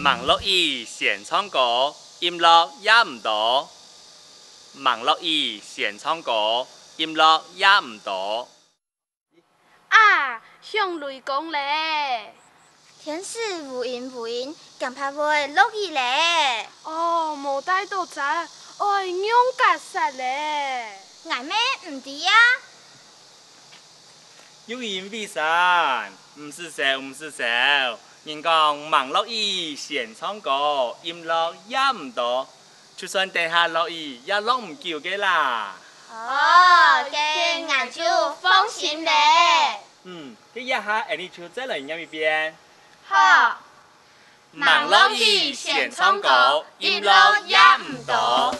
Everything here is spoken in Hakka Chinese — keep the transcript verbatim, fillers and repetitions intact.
吂落雨先唱歌，音樂也毋多。吂落雨先唱歌，音樂也毋多。啊，響雷公咧！天時烏陰烏陰，驚怕會落雨咧。哦，無帶著遮，愛仰結煞咧？𠊎乜毋知啊！ 又因為山，毋使愁，毋使愁。人講吂落雨先唱歌，音樂也毋多。就算等下落雨，也落毋久个啦。哦，該𠊎就放心咧。嗯，該這下𠊎俚就再來唸一遍。好。吂落雨先唱歌，音樂也毋多。